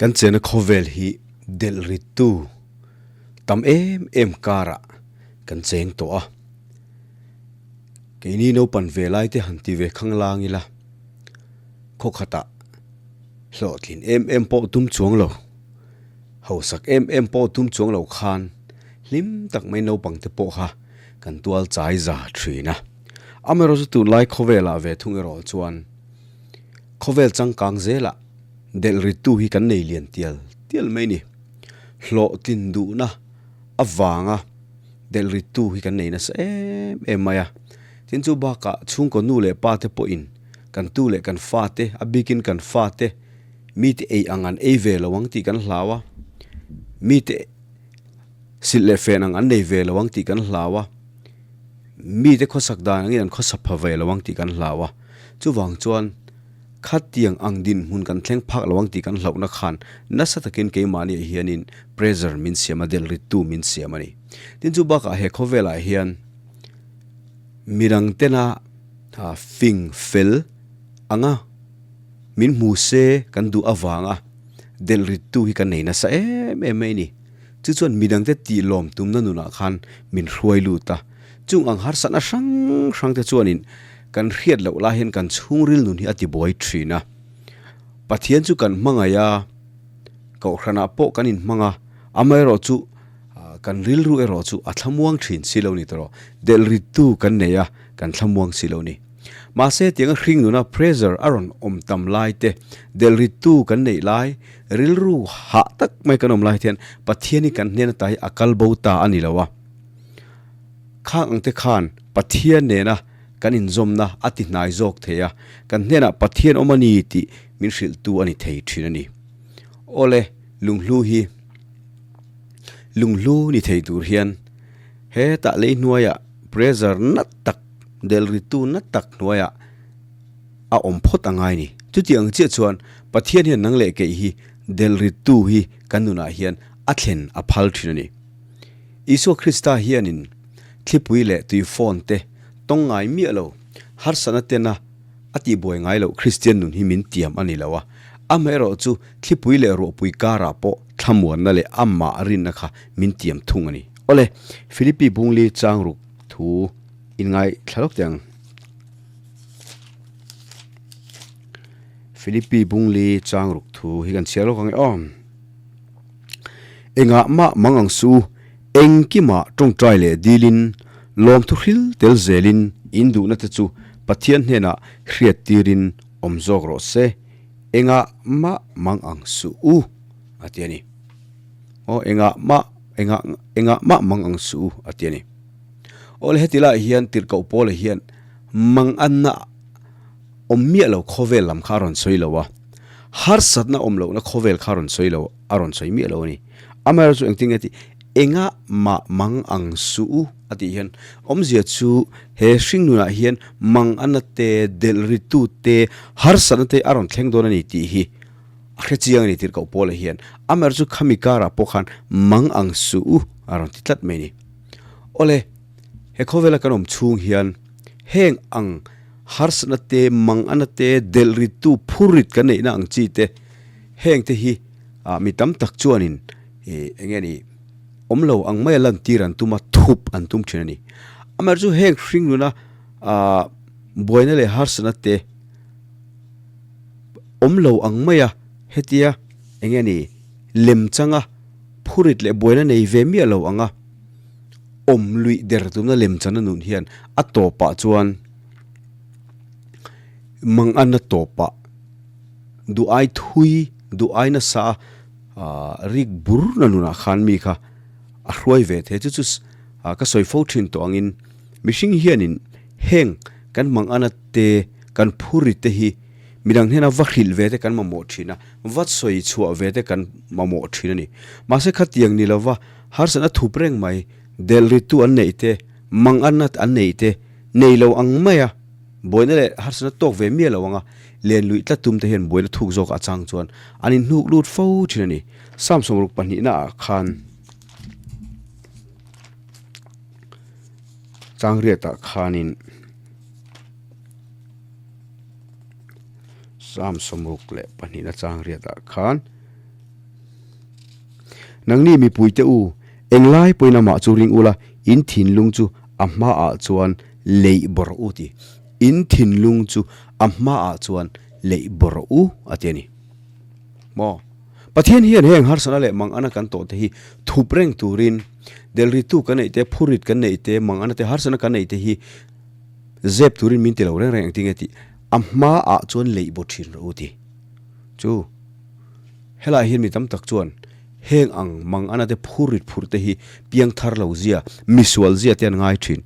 Kan chena khawvel hi delh rittu tam em em karah kan cheng tawh a. Keini naupan ve lai te han ti ve khang lang ila, khaw khatah hlawhtlin em em pawh tum chuang lo, hausak em em pawh tum chuang lo khan hlim tak mai naupang te pawh kha kan tual chai za thin a. Amaherawhchu tunlai khawvelah ve thung erawh chuan khawvel changkang zelah delh rittu hi kan nei lian tial tial mai ni. Hlawhtlin duhna avanga delh rittu hi kan nei nasa em em mai a. Tin chu bakah chhungkaw nu leh pa te pawhin kan tu leh kan fate, a bikin kan fate mite ei ang an ei ve lo ang tih kan hlau a, mite silh leh fen ang an nei ve lo ang tih kan hlau a, mite khawsak dan angin an khawsa pha ve lo ang tih kan hlau a. Chuvang chuan khatiang ang dinhmun kan thleng phak lo ang tih kan hlauhna khan nasa takin keimahniah hianin pressure min siam a, delh rittu min siam a ni. Tin chu bakah he khawvelah hian midang tena fing fel anga min hmu se kan duh avanga delh rittu hi kan nei nasa em em mai a ni. Chu chuan midangte tih lawm tumna nunah khan min hruai lut a, chung ang harsatna hrang hrang te chuanin kan hriat loh lai hian kan chhungril nun hi a tibuai thin a. Pathian chu kan hmangaih a, Kohhranah pawh kan inhmang a, amaherawhchu kan rilru erawh chu a thlamuang thin si lo ni tawh, delh rittu kan nei a, kan thlamuang si lo ni. Mahse tianga hring nuna pressure a rawn awm tam lai te, delh rittu kan neih lai, rilru hah tak mai kan awm lai hian Pathian hi kan hnen ata hi a kal bo ta a ni lo a. Khang ang te khan Pathian nena kan inzawmna a ti hnai zawk thei a, kan hnenah Pathian awm a ni tih min hrilhtu a ni thei thin a ni. Awle, lunghlu hi lunghlu ni thei tur hian hetah lei hnuaiah pressure nat tak, delh ritu nat tak hnuaiah a awm phawt a ngai ni. Chuti ang chiah chuan Pathian hian nang leh keih hi delh rittu hi kan nunah hian a thlen a phal thin a ni. Isua Krista hianin thlipui leh tui phone te tawng ngai miah lo, harsatna tena a tihbuai ngai loh Kristian nun hi min tiam a ni lo a. Amaherawhchu thlipui leh ruahpui karah pawh thlamuanna leh amah rinna kha min tiam thung a ni. Awle, Philippi Bungli changruk thu inngaithla lawk teh ang. Philippi Bungli changruk thu hi kan chhiar lawk ang e aw. Engah mah mang ang su, engkimah tawngtai leh dilin, lawmthu hril tel zelin in duhna te chu Pathian hnenah hriat tirin awm zawk rawh se, engah mah mang ang su u a ti a ni. Aw engah mah engah engah mah mang ang su u a ti a ni. Aw le heti laiah hian tirhkoh Paula hian mang anna awm miah lo khawvel lam kha a rawn sawi lo a, harsatna awm lohna khawvel kha a rawn sawi lo, a rawn sawi miah lo a ni. Amaherawhchu engtin nge tih, engah mah mang ang suh u a tih hian awmzia chu he hring nunah hian mang ana te, delh ritu te, harsatna te a rawn thleng dawn a ni tih hi a hre chiang a ni tirhkoh Paula hian. Amaherawhchu khami karah pawh khan mang ang suh u a rawn ti tlat mai a ni. Awle, he khawvela kan awm chhung hian heng ang harsatna te, mangana te, delh rittu, phur rit kan neihna ang chi te, heng te hi mi tam tak chuanin ih eng nge ni awm lo ang maia lantir an tum a, thup an tum thin a ni. Amaherawhchu heng hring nuna ah buaina leh harsatna te awm lo ang maia hetia eng nge ni lem changa phur rit leh buaina nei ve miah lo anga awm luih der tumna lem chana nun hian a tawpah chuan Mangan a tawpah duh ai thui, duh ai nasa a rik bur na nunah khan mi kha a hruai ve thei. Chu chu ka sawi fo thin tawh angin mihring hianin heng kan mangana te, kan phurri te hi midang hnena va hrilh ve te kan mamawh thin a, va sawi chhuah ve te kan mamawh thin a ni. Mahse khatiang ni lova harsatna thup reng mai, delh rittu an neih te, mangana an neih te nei lo ang maia buaina leh harsatna tawk ve miah lo anga len luih tlat tum te hian buaina thuk zawk a chang chuan an inhnuk lut fo thin a ni. Psalm sawmruk pahnihna ah khan changriat ah khanin Psalm sawmruk leh pahnihna changriat ah khan. Nangni mipuite u, englai pawhin amah chu ring ula, in thinlung chu a hmaah chuan leih bawrh u ti. In thinlung chu a hmaah chuan leih bawrh u a ti a ni. Maw? Pathian hian heng harsatna leh mangana kan tawh te hi thup reng turin delritu kan neih te, phurit kan neih te, mangana te, harsatna kan neih te hi zep turin min ti lo reng reng engtin nge tih a hmaah chuan leih baw thin rawh u ti. Chu helaiah hian mi tam tak chuan heng ang mangana te phurit phurh te hi piangthar lo zia, misual zia te an ngai thin.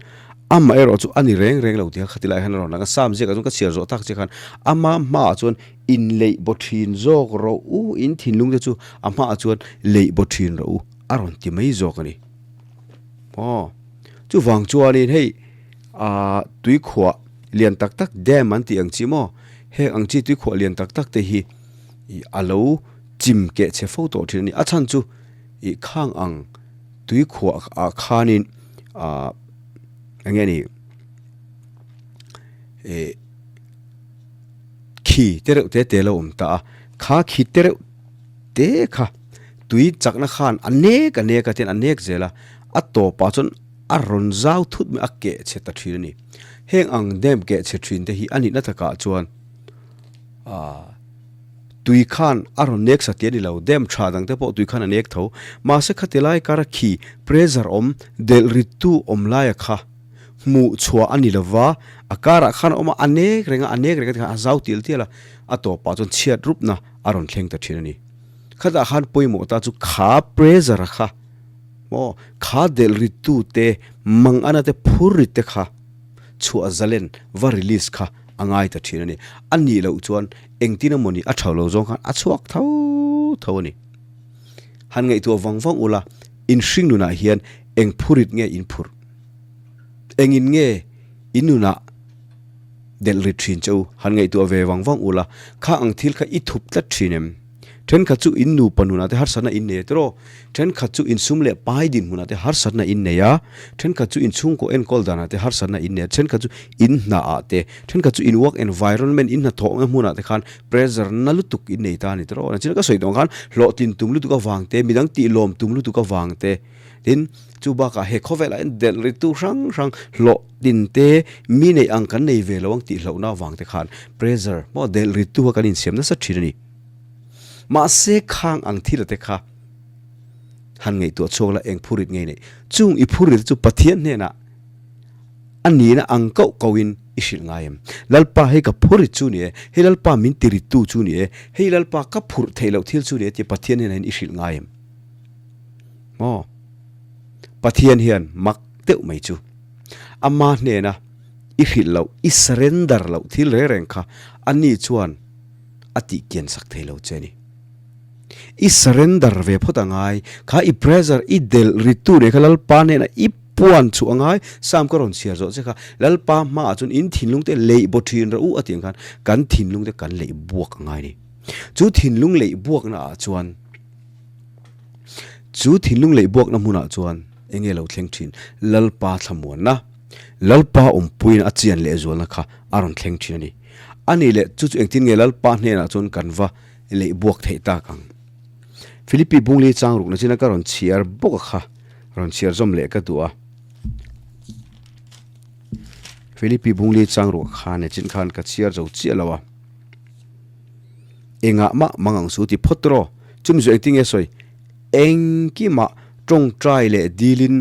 Amaherawh chu a ni reng reng lo tih kha khati laiah hian a rawn lang a, Sam ziakah chuan ka chhiar zawh tak chiah khan ama hmaah chuan Inleih baw thin zawk rawh u, in thinlung te chu a hmaah chuan leih baw thin rawh u a rawn ti mai zawk a ni. Aw, chuvang chuanin hei ah tuikhuah lian tak tak dam an tih ang chi maw, heng ang chi tuikhuah lian tak tak te hi ih a lo chim keh chhe fo tawh thin a ni. A chhan chu ih khang ang tuikhuah ah khanin ah eng nge ni ih. Khi te reuh te te lo awm ta a, kha khi te reuh te kha tui chakna khan a nek a nek a tian a nek zel a, a tawpah chuan a rawn zau thut mai a keh chhe ta thin a ni. Heng ang dam keh chhe thin te hi a nihna takah chuan aah tui khan a rawn nek sa tih a ni lo, dam tha dang te pawh tui khan a nek tho. Mahse khati lai kara khi pressure awm delh rittu awm laia kha. Hmuh chhuah a ni lova, a karah khan a awm a, a nek reng a, a nek reng a tikhan a zau tial tial a, a tawpah chuan chhiat rupna a rawn thleng ta thin a ni. Khatah khan pawimawh ta chu kha pressure a kha maw, kha delh rittu te, mangana te, phur rit te kha chhuah zalen va release kha a ngai ta thin a ni. A nih loh chuan engtin emawni a tha lo zawng khan a chhuak tho tho a ni. Han ngaihtuah vang vang ula, in hring nunah hian eng phurit nge in phurh? Engin nge in nunah delh rit thin che u? Han ngaihtuah ve vang vang ula, kha ang thil kha i thup tlat thin em? Thenkhat chu in nupa nunah te harsatna in nei a tiraw? Thenkhat chu in sum leh pai dinhmunah te harsatna in nei a, thenkhat chu in chhungkaw enkawl danah te harsatna in nei a, thenkhat chu in hnaah te, thenkhat chu in work environment, in hnathawhna hmunah te khan pressure na lutuk in nei ta a ni tiraw? Nachina ka sawi tawh ang khan hlawhtlin tum lutuk avang te, midang tihlawm tum lutuk avang te, Tin, chu bakah he khawvelah hian delh rittu hrang hrang hlawh tin te mi neih ang kan nei ve lo ang tih hlauhna avang te khan pressure maw delh rittu kha kan insiam nasa thin a ni. Mahse khang ang thila te kha han ngaihtuah chhuak la eng phurit ngei neih. Chung i phurit chu Pathian hnenah a nihna ang kauh kauhin i hrilh ngai em? Lalpa hei ka phurit chu ni e, hei Lalpa min ti rittu chu ni e, hei Lalpa ka phurh theih loh thil chu ni e tia Pathian hnenah hian i hrilh ngai em? Maw? Pathian hian mak deuh mai chu ama hnena i hrilh loh, i surrender loh thil reng reng kha ani chuan a tih kian sak thei lo che a ni. I surrender ve phawt a ngai, kha i pressure, i delh rittu nen kha Lalpa hnena i puan chhuah a ngai, Psalm ka rawn chhiar zawh che kha Lalpa hmaah chuan in thinlung te leih baw thin rawh u a tih ang khan kan thinlung te kan leih buak a ngai a ni. Chu thinlung leih buakna ah chuan Chu thinlung leh buakna hmunah chuan eng nge lo thleng thin? Lalpa thlamuanna, Lalpa awmpuiin a chian leh zualna kha a rawn thleng thin a ni. A nih leh chu chu engtin nge Lalpa hnenah chuan kan va leh buak theih tak ang? Philippi Bungli chang rukna china ka rawn chhiar bawk a kha rawn chhiar zawm leh ka duh a. Philippi Bungli chang ruk kha nechin khan ka chhiar zo chiah lo a. Engah mah mang ang su ti phawt rawh. Chumi chu engtin nge sawi? Engkimah tawngtai leh dilin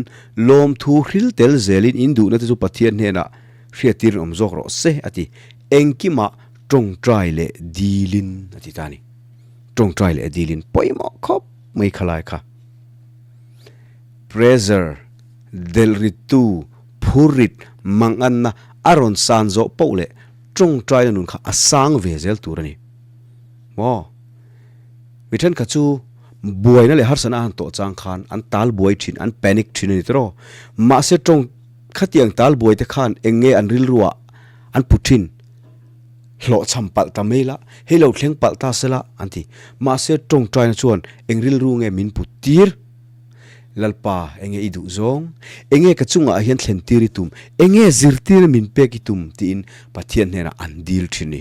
lawmthu hril tel zelin in duhna te chu Pathian hnenah hriattir in awm zawk rawh se a ti. Engkimah tawngtai leh dilin a ti ta a ni. Tawngtai leh dilin pawimawh khawp mai khalai kha. Pressure, delhrittu, phurrit, manganna a rawn san zawh poh leh tawngtaina nun kha a sang ve zel tur a ni. Maw? Mi thenkhat chu buaina leh harsatna a han tawh chang khan an tal buai thin, an panic thin a ni tawh. Mahse tawng khatiang tal buai te khan eng nge an rilruah an put thin? Hlawhchham palh ta mai la, hei lo thleng palh ta se la an ti. Mahse tawngtaina chuan eng rilru nge min put tir? Lalpa, enge i duh zawng? Enge ka chungah hian thlen tir i tum? Enge zirtirna min pek i tum? tiin Pathian hnenah an dil thin ni.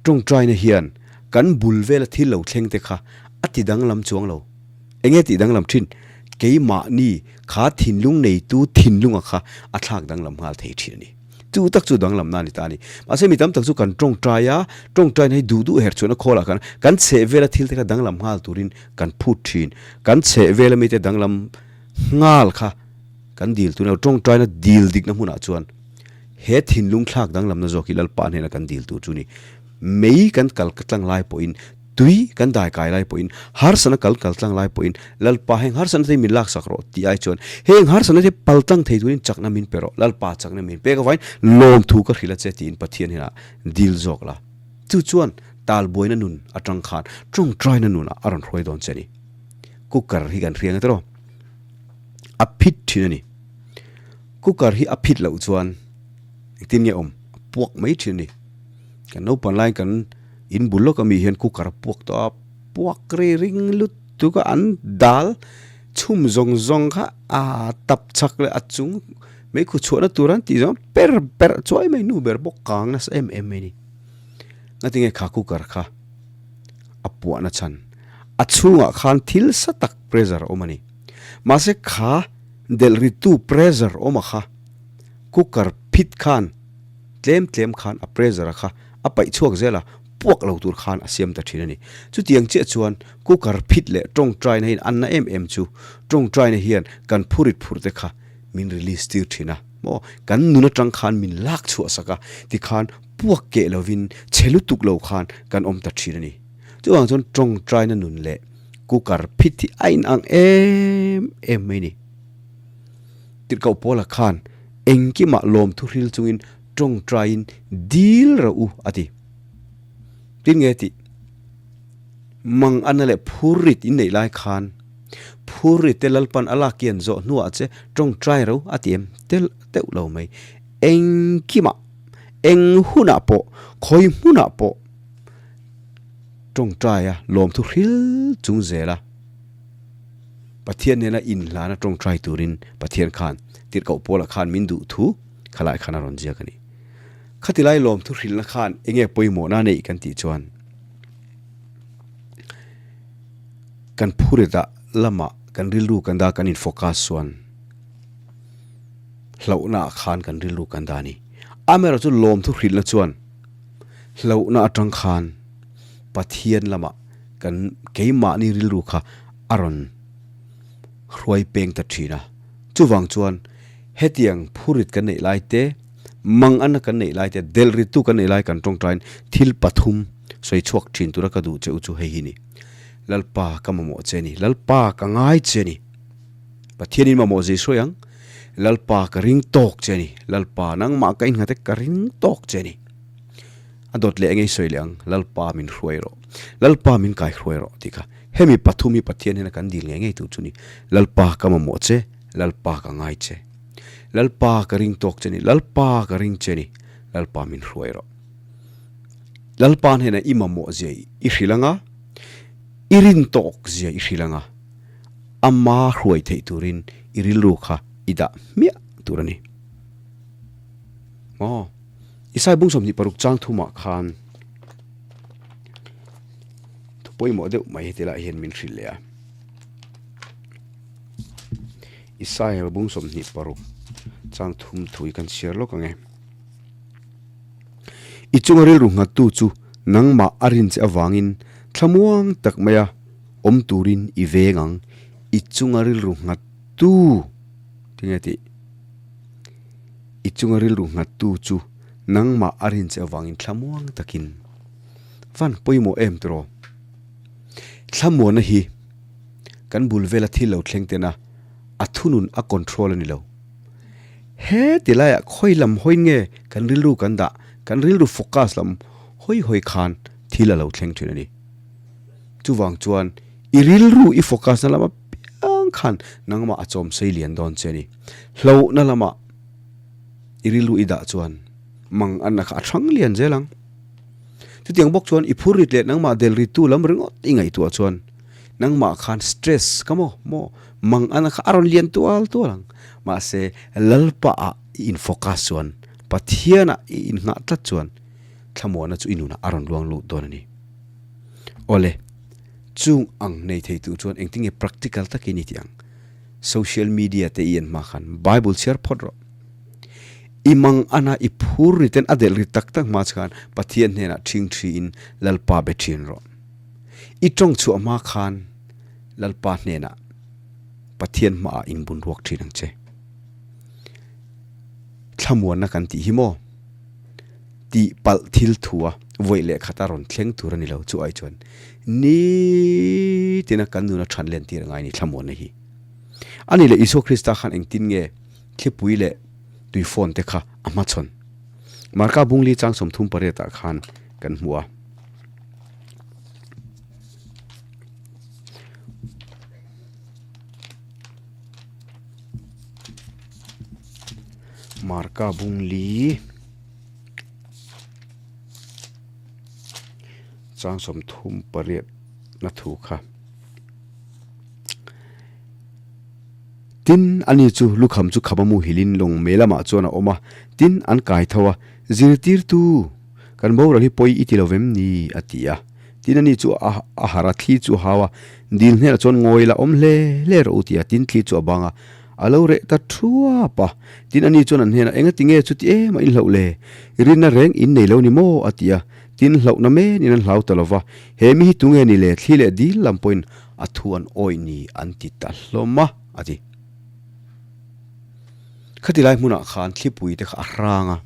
Tawngtaina hian kan bul vela thil lo thleng te kha a ti danglam chuang lo. Enge tih danglam thin? Keimahni kha thinlung neitu thinlunga kha a thlak danglam nghal thei thin a ni. Chu tak chu danglamna a ni ta a ni. Mahse mi tam tak chu kan tawngtai a, tawngtaina hi duh duh her chhuahna khawlah khan kan chhehvela thil te kha danglam nghal turin kan phut thin. Kan chhehvela mite danglam nghal kha kan dil tun lo. Tawngtaina dil dikna hmunah chuan he thinlung thlak danglamna zawk hi Lalpa hnena kan dil tur chu a ni. Mei kan kal tlang lai pawhin Tui kan dai kai lai pawhin, harsana kal kal tlang lai pawhin, Lalpa heng harsana te hi min laksak rawh tih ai chuan, heng harsana te pal tlang thei turin chakna min pe rawh, Lalpa chakna min pek avangin lawmthu ka hrilh a che tiin Pathian hnenah dil zawk la. Chu chuan talbuaina nun atang khan tawngtaina nunah a rawn hruai dawn che a ni. Cooker hi kan hriang tawh, a phit thin a ni. Cooker hi a phit loh chuan engtin nge awm? A puak mai thin a ni. Kan naupang laiin kan. In bul lawk ami hian cooker a puak tawh a, puak ri ring lutuk a, an dal chhum zawng zawng kha a tap chak leh a chung meikhu chhuahna tur an tih zawng per per chuai mai nu ber bawk kang nasa em em mai a ni. Ngatinge kha cooker kha a puahna chhan a chhungah khan thil sa tak pressure a awm a ni. Mahse kha delh ritu pressure awm a kha cooker phit khan tlem tlem khan a pressure a kha a paih chhuak zel a, puak lo tur khan a siam ta thin a ni. Chutiang chiah chuan cooker phit leh tawngtaina hian an na em em chu tawngtaina hian kan phurit phur te kha min release tir thin a maw, kan nun atang khan min lak chhuah sak a, tikhan puak keh lovin chhe lutuk lo khan kan awm ta thin a ni. Chuvang chuan tawngtaina nun leh cooker phit hi a inang em em mai a ni. Tirhkoh Paula khan engkimah lawmthu hril chungin tawngtaiin dil rauh u a ti. Tin nge tih? Mang ana leh phurrit in neih lai khan phurrit te Lalpan a lak kian zawh hnuah che tawngtai rauh a ti em? Tel teuh lo mai. Engkimah, eng hunah pawh, khawi hmunah pawh tawngtaia lawmthu hril chung zela Pathian nena inhlana tawngtai turin Pathian khan tirhkoh Paula khan min duh thu Khalai khan a rawn ziak a ni. Khatilai lawmthu hrilhna khan enge pawimawhna a neih kan tih chuan kan phuretah lamah kan rilru kan dah kan in focus chuan hlauhna ah khan kan rilru kan dah a ni. Amaherawhchu chu lawmthu hrilhna chuan hlauhna atang khan Pathian lamah kan keimahni rilru kha a rawn hruai peng ta thin a. Chuvang chuan Hetiang phurit kan neih lai te, manganna kan neih lai te, delhrittu kan neih lai kan tawngtain thil pathum sawi chhuak thin tura ka duh che u chu hei hi ni. Lalpa ka mamawh che ni, Lalpa ka ngai che ni. Pathianin mamawh zui hruai ang, Lalpa ka ring tawk che ni, Lalpa nangmah ka innghat e ka ring tawk che ni. A dawt leh engei sawi leh ang, Lalpa min hruai rawh, Lalpa min kai hruai rawh tih kha. Hemi pathum hi Pathian hian a kan dil ngei ngei tur chu ni. Lalpa ka mamawh che. Lalpa ka ngai che. Lalpa ka ring tawk che ni. Lalpa ka ring che ni. Lalpa min hruai rawh. Lalpa hnenah i mamawh zia i hrilh anga, i rin tawk zia i hrilh anga, ama hruai theih turin i rilru kha i dah hmiah tur a ni. Maw? Isai bung 26 chang thumah khan thu pawimawh deuh mai heti lai hian min hrilh leh a. Isaiah bung 26 chang thum thui kan chhiar lawk ang e. I chunga rilru nghattu chu nangmah a rin che avangin thlamuang tak maia awm turin i veng ang. I chunga rilru nghattu tinge tih? I chunga rilru nghattu chu nangmah a rin che avangin thlamuang takin van pawimawh em tiraw? Thlamuanna hi kan bul vela thil lo thleng tena a thunun a control a ni lo. He ti laiah khawi lam hawi nge kan rilru kan dah, kan rilru focus lam hawi hawi khan thil a lo thleng thin a ni. Chuvang chuan i rilru i focus na lam apiang khan nangmah a chawm sei lian dawn che a ni. Hlauhna lamah i rilru i dah chuan mang anna kha a thang lian zel ang. Chutiang bawk chuan i phur rit leh nangmah del rittu lam ringawt i ngaihtuah chuan nangmah khan stress ka maw maw mang ana kha a rawn lian tual tual ang. Mahse Lalpa ah i in focus chuan Pathian ah i in nghah tlat chuan thlamuahna chu i nunah a rawn luang lut dawn a ni. Awle. Chung ang nei thei tur chuan engtin nge practical takin i tih ang? Social media te i en hma khan Bible chhiar phawt rawh. I mang ana i phur ri ten a delh ri tak tak hma che khan Pathian hnenah ṭhing ṭhiin Lalpa be ṭhin rawh. I ṭawng chhuah hma khan Lalpa hnenah Pathian hmaah inbun ruak ṭhin ang che. Thlamuanna kan tih hi maw? Tih palh thil thua vawi leh khata rawn thleng tur a ni lo. Chu ai chuan nitina kan nuna ṭhan len tir a ngai a ni thlamuanna hi. A ni leh Isua Krista khan engtin nge thlipui leh tuifawn te kha a hmachhawn? Marka Bungli chang 38 ah khan kan hmu a. Marka Bungli chang 38 na thu kha. Tin, ani chu lukham chu khama muhilin lawng mei lamah chuan a awm a, tin, an kai tho a, Zirtirtu, kan boral hi pawi i ti lo vem ni? a ti a. Tin, ani chu a a harh a, thli chu a hau a, dil hnenah chuan ngawi la awm hle hle rawh u ti a, tin, thli chu a bang a, a lo reh ta thuap a. Tin, ani chuan an hnenah, Engati nge chuti em a inhlauh le? Rinna reng in nei lo ni maw? a ti a. Tin, hlauhna menin an hlau ta lo va, He mi hi tunge ni le? Thli leh dil lam pawhin a thu an awih ni an ti ta hlawm a, a ti. Khati lai hmunah khan thlipui te kha a hrang a,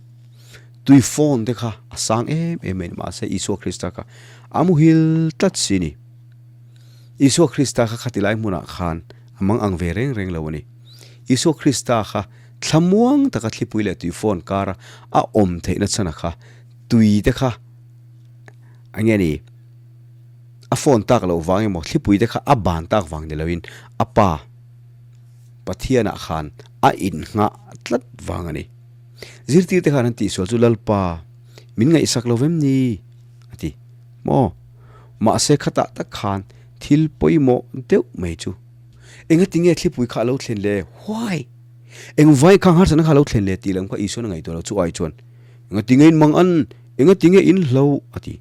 tui fawn te kha a sang em em mai ni. Mahse, Isua Krista kha a muhil tlat si ni. Isua Krista kha khati lai hmunah khan a mang ang ve reng reng lo a ni. Isua Krista kha thlamuang taka thlipui leh tui fawn kara a awm theihna chhana kha tui te kha a nge ni a phone tak loh vang emaw thlipui te kha a ban tak vang ni loin a pa Pathianah khan a innghah tlat vang a ni. Zirtir te khan an tihsual chu Lalpa min ngaihsak lo vem ni a ti maw? Mahse khatah tak khan thil pawimawh deuh mai chu engati nge thlipui kha a lo thlen le? Why? Engvai khang harsatna kha a lo thlen le tih lam kha Isuan a ngaihtuah lo chu ai chuan engati nge in mang an engati nge in hlo a ti.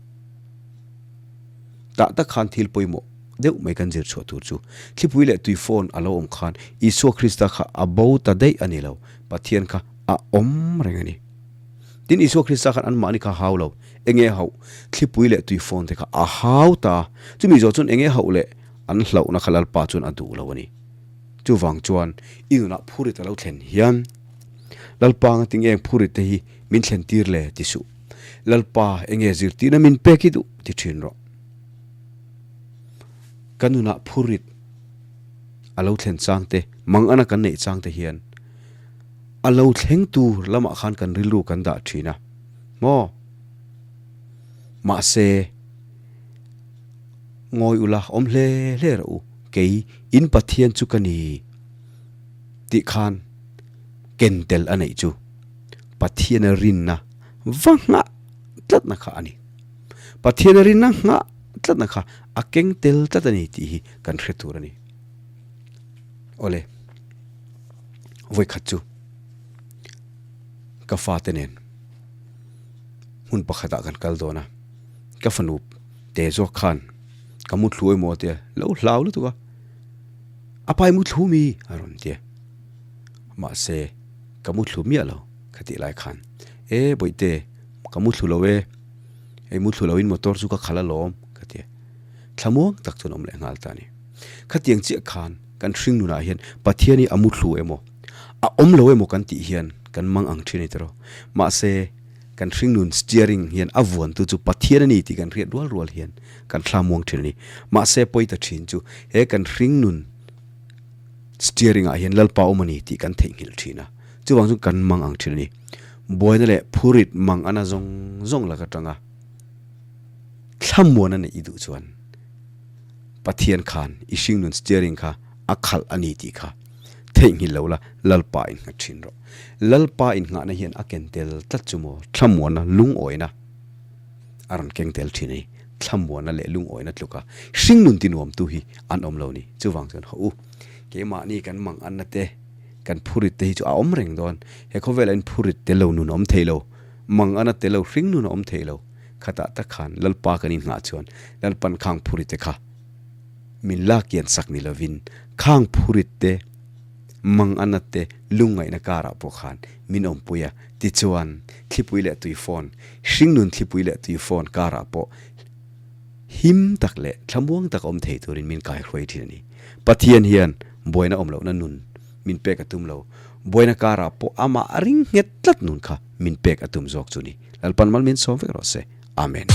Tah tak khan thil pawimawh deuh mai kan zir chhuah tur chu thlipui leh tui phone a lo awm khan Isua Krista kha a bo ta daih a ni lo, Pathian kha a awm reng a ni. Tin Isua Krista khan anmahni kha hau lo, enge hauh thlipui leh tui phone te kha a hau ta, chumi zawh chuan enge hauh leh an hlauhna kha Lalpa chuan a duh lo a ni. Chuvang chuan i nunah phurit a lo thlen hian Lalpa nga ting eng phurit te hi min thlen tir le ti suh. Lalpa enge zirtirna min pek hi duh ti thin rawh. Ka nunah phurit a lo thlen chang te, mang ana kan neih chang te hian a lo thleng tur lamah khan kan rilru kan dah thin a maw? Mahse ngawi ula awm hle hle rawh u, kei in Pathian chu ka ni tih khan ken tel a neih chu Pathiana rinna va nghah tlatna kha a ni. Pathiana rinna nghah tlatna kha a keng tel tlat a ni tih hi kan hre tur a ni. Awle, vawikhat chu ka fate nen hmun pakhatah kan kal dawn a, ka fanu te zawk khan ka muthlu emaw a tia, lo hlau lutuk a, a pa i muthlu mi a rawn tia. Mahse, ka muthlu miah lo ka tih lai khan, E Bawihte, ka muthlu lo e, hei muthlu loin motor chu ka khalh alawm ka ti a. Thlamuang tak chuan awm leh nghal ta a ni. Khatiang chiah khan kan hring nunah hian Pathian hi a muthlu emaw, a awm lo emaw kan tih hian kan mang ang thin a ni tawh. Mahse, kan hring nun steering hian a vuantu chu Pathian a ni tih kan hriat rual rual hian kan thlamuang thin a ni. Mahse, pawi ta thin chu he kan hring nun steering ah hian Lalpa awm a ni tih kan theihnghilh thin a, chuvang chu kan mang ang thin a ni. Buaina leh phurit mang ana zawng zawng lak atanga thlamuan a neih i duh chuan Pathian khan i hringnun steering kha a khalh a ni tih kha theihnghilh lo la, Lalpa innghat thin rawh. Lalpa innghahna hian a ken tel tlat chu maw thlamuanna lungawina a rawn keng tel thin a ni. Thlamuanna leh lungawina tluka hringnun tinuamtu hi an awm lo ni. Chuvang chuan haw u, keimahni kan mang anna te, kan phurit te hi chu a awm reng dawn. He khawvelah in phurit tel lo nun a awm thei lo, mang ana tel lo hringnun a awm thei lo. Khatah tak khan Lalpa kan innghah chuan Lalpan khang phurit te kha. min lak kian sak ni lovin khang phurit te, mang a nat te lungngaihna karah pawh khan min awmpui a. Tichuan, thlipui leh tui phone, hringnun thlipui leh tui phone karah pawh him tak leh thlamuang tak awm thei turin min kaihruai thin a ni. Pathian hian buaina awm lohna nun min pek a tum lo. Buaina karah pawh amah a ring nghet tlat nun kha min pek a tum zawk chu ni. Lalpan mal min sawm vek rawh se. Amen.